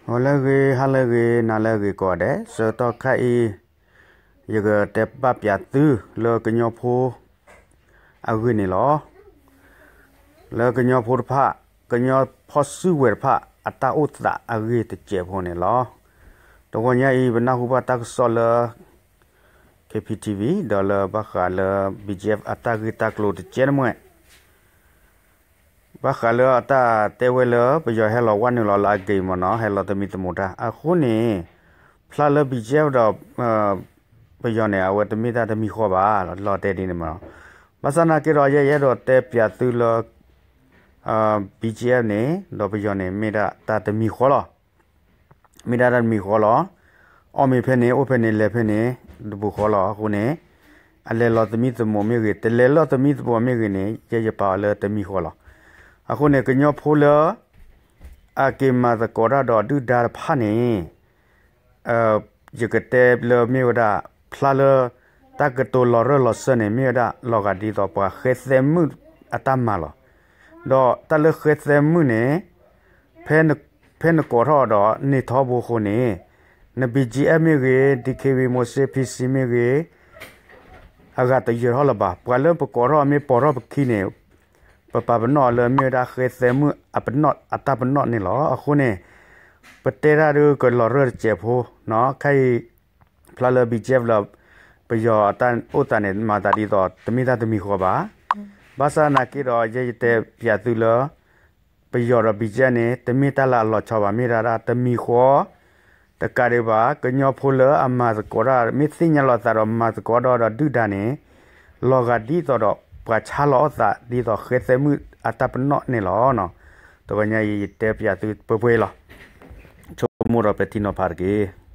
ဂီၤလၢအဂ့ၤ ဟါလၢအဂ့ၤ နၤလၢအဂ့ၤကိးဂၤဒဲး, ဆၢကတီၢ်ခဲအံၤ ယကတဲဘၣ်ပၠးသုလၢကညီဖိအဂ့ၢ်န့ၣ်လီၤ. လၢကညီဖိတဖၣ် ကညီဖီၣ်စုကဝဲၤတဖၣ် အတၢ်အိၣ်သးအဂ့ၢ်တစဲးဖိန့ၣ်လီၤ. တဂီၤညါအံၤ ပနၢ်ဟူဘၣ်တၢ်ကစီၣ်လၢ ခ့ဖံထံဝံၤ ဒီးလၢဘၣ်ဃးလၢ ဘံၣ်ကၠံၣ်အ့ၣ် အတၢ်ဂ့ၢ်တၢ်ကျိၤတစဲးတမှဲၣ် ဘၣ်ဃးလၢအတၢ်တဲဝဲလၢ ပယီၤဟဲလီၤဝဲနုာ်လီၤလၢအဂ့ၤမ့ၢ်နီၤ, ဟဲလီၤသမံသမိးတၢ်အဃိန့ၣ်, ဖျါလၢ ဘံၣ်ကၠံၣ်အ့ၣ် ဒီး ပယီၤန့ၣ် အဝဲတမ့ၢ်တၢ်တမံၤဃီဘၣ်, လီၤတဲဒ်န့ၣ်မ့ၢ်နီၤ. ဘၣ်ဆၣ်သနာ်က့ဒီး ယအဲၣ်ဒိးတဲပၠးသုလၢ ဘံၣ်ကၠံၣ်အ့ၣ်န့ၣ် ဒီးပယီၤန့ၣ် မ့ၢ်ဒၣ်တၢ်တမံၤဃီလီၤ. မ့ၢ်ဒၣ်တၢ်တမံၤဃီလီၤ. အီၣ်မ့ၤဖဲန့ၣ် အိၣ်ဖဲန့ၣ် လဲၤဖဲန့ၣ် တပူၤဃီလီၤ. အဃိန့ၣ် အလဲၤလီၤသမံသမိးမ့ၢ်ဂ့ၤ တလဲၤလီၤသမံသမိးမ့ၢ်ဂ့ၤန့ၣ် ယဲယပာ်အီၤလၢတမံၤဃီလီၤ. အဃိန့ၣ် ကညီဖိလၢ အက့ၤမၤသကိးတၢ်ဒီးဒုၣ်ဒါတဖၣ်န့ၣ် ယကတဲလၢမ့ၢ်ဝဲဒၣ် ဖျါလၢ တၢ်ကတိၤလီၤရၢၢ်လီၤစၢၢ်န့ၣ် မ့ၢ်ဝဲဒၣ်လီၤဂာ်ဒ်သိးပှၤဃဲသဲမုၣ်အတၢ်မၤလီၤ. ဒီးတၢ်လၢဃဲသဲမုၣ်န့ၣ် ဖဲနကိးထီၣ်ဒီးန့ၢ်ထီဘိအဃိန့ၣ် န ဘံၣ်ကၠံၣ်အ့ၣ် မ့ၢ်ဂ့ၤ, ဒံၣ်ခ့ဝံၤ မိၤစ့ ဖံစံ မ့ၢ်ဂ့ၤ အဂၤတယၢၤထီၣ်လၢၤဘၣ်. ပှၤလၢပကိးထီၣ်မ့ၢ်ပိာ်ထီၣ်ပခံန့ၣ် ပပာ်ပနီၣ်အီၤလၢမ့ၢ်ဝဲဒၣ်ဃဲသဲမုၣ်အတၢ်ပနီၣ်န့ၣ်လီၤ. အဃိန့ၣ် ပတဲတၢ်ဒုးကလီၤရၢၢ်တစဲးဖိ, ခဲအံၤ ဖျါလၢ ဘံၣ်ကၠံၣ်အ့ၣ် လၢ ပယီၤအတၢ်အိၣ်သးန့ၣ် မၤသးဒ်သိး တမ့ၢ်တၢ်တမံၤဃီဘၣ်. ဘၣ်ဆၣ်သနာ်က့ဒီး ယဲယတဲပၠးသုလၢ ပယီၤဒီး ဘံၣ်ကၠံၣ်အ့ၣ် န့ၣ် တမ့ၢ်တၢ်လၢအလီၤဆီဘၣ်, မ့ၢ်ဒၣ်တၢ်တမံၤဃီ တကးဒံးဘၣ် ကညီဖိလၢအမၤသကိးတၢ် မ့ၢ်သ့ၣ်ညါလီၤသးဒီးမၤသကိးဒီးဒုၣ်ဒါန့ၣ် လီၤဂာ်ဒ်သိးဒီး ပှၤဆါလီၤအီၣ်သးဒ်သိးဃဲသဲမုၣ်အတၢ်ပနီၣ်န့ၣ်လီၤ. တဂီၤညါအံၤ ယတဲပၠးသုပှဲၤပှဲၤလီၤ. ဆိကမိၣ်ဒီးပဲာ်ထံနီၤဖးတက့ၢ်.